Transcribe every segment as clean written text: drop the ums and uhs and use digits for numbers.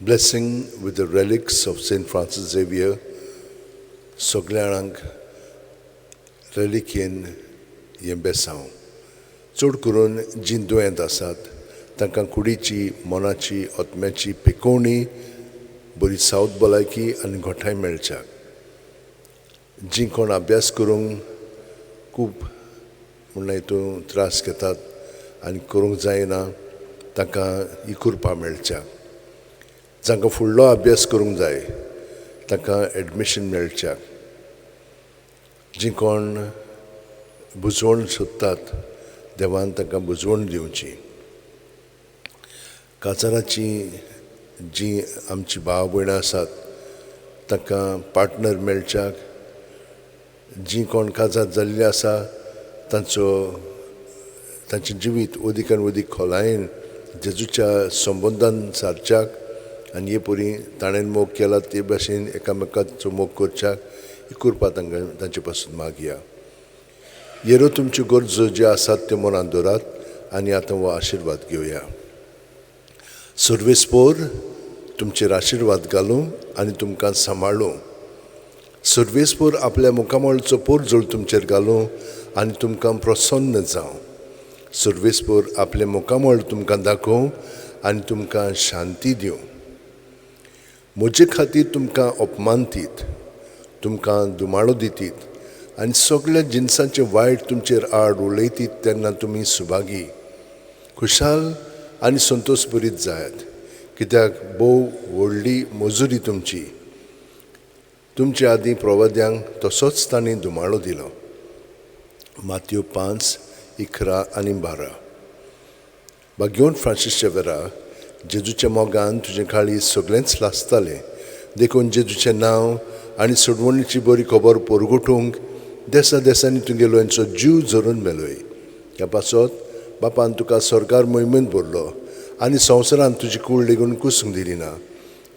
Blessing with the relics of Saint Francis Xavier. सगल्या जाणांक रेलिकेन हें बेसांव, चड करून जीं दुयेंत आसात तांकां कुडीची, मनाची, आत्म्याची पिकोवणी, बरी सावत भलायकी आनी घोटाय मेळच्याक. जीं कोण अभ्यास करूंक खूब म्हणल्यार हितून त्रास घेतात आनी करूंक जायना तांकां ही कृपा मेळच्याक. जांकां फुडलो अभ्यास करूंक जाय तांकां एडमिशन मेळच्याक. जीं कोण बुजवण सोदतात देवान तांकां बुजवण दिवची. काजाराची जीं आमची भाव भयणां आसात तांकां पार्टनर मेळच्याक. जीं कोण काजार जाल्लीं आसा तांचो तांचें जिवीत अदीक आनी अदीक खोलायेन जेजूच्या संबंदान सारच्याक आनी हे परी ताणें मोग केला ते भाशेन एकामेकाचो मोग करच्याक ही कृपा तांकां तांचे पासून मागया. येरो तुमच्यो गरजो ज्यो आसात त्यो मनांत दवरात आनी आतां हो आशिर्वाद घेवया. सर्वेस्पोर तुमचेर आशिर्वाद घालूं आनी तुमकां सांबाळूं. सर्वेस्पोर आपल्या मुखामळचो पोरजोळ तुमचेर घालूं आनी तुमकां प्रसन्न जावं. सर्वेस्पोर आपलें मुखामळ तुमकां दाखोवं आनी तुमकां शांती दिवं. म्हजे खातीर तुमकां अपमानतीत, तुमकां दुमाळो दितीत आनी सगळ्या जिनसांचें वायट तुमचेर आड उलयतीत तेन्ना तुमी सुभागी, खुशाल आनी संतोश बरीत जायात, कित्याक भोव व्हडली मजुरी तुमची. तुमचे आदीं प्रवाद्यांक तसोच तांणी दुमाळो दिलो. मातयो 5, 11 आनी 12. भाग्योन फ्रांसीस शेवेरा, जेजूच्या मोगान तुजें काळीज सगळेंच लासतालें, देखून जेजूचें नांव आनी सोडवणीची बरी खबर परगटूंक देसा देसांनी तुगेलो हेंचो जीव झरून मेलोय. ह्या पासत बापान तुका सरकार मोहिमेंत भरलो आनी संवसारांत तुजी कूड लेगून कुसूंक दिली ना.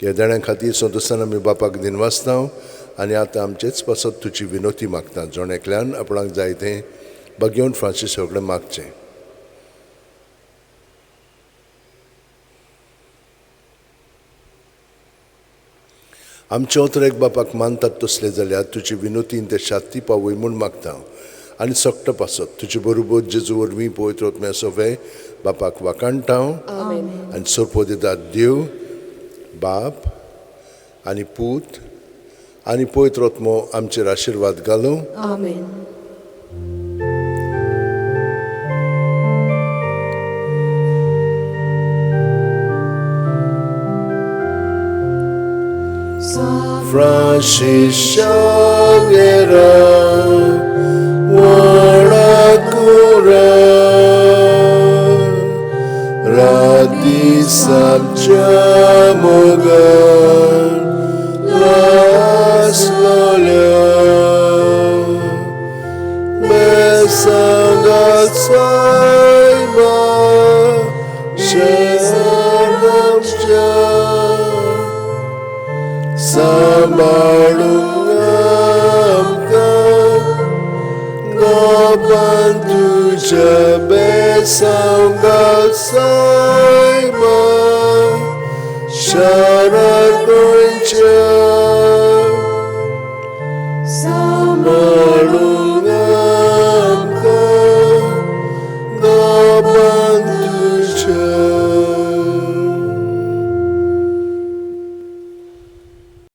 ह्या देण्या खातीर संतोशान आमी बापाक दिनवासता आनी आतां आमचेच पासत तुजी विनोती मागता. जण एकल्यान आपणाक जाय तें भाग्योन फ्रांसीस सगळें मागचें. आमचे ओतरेक बापाक मानतात तसले जाल्यार तुजी विनोतीन ते शांती पावय म्हूण मागता आनी सगटो पासत तुजे बरोबर जेजू वरवीं पवित्र आत्म्या सोवे बापाक वाखाणटा. आनी सोरपो दितात देव बाप आनी पूत आनी पवित्र आत्मो आमचेर आशिर्वाद घालूं. आमेन. Francis Xavier, Warakura, Radi Samchamogan, Las Lola, Besangat Saiba, Sheramcha. सांबाळूंक आमकां गोपान तुज्या बेसांगात सायबा शारा गोंयच्या. सांबाळूंक आमकां गोपान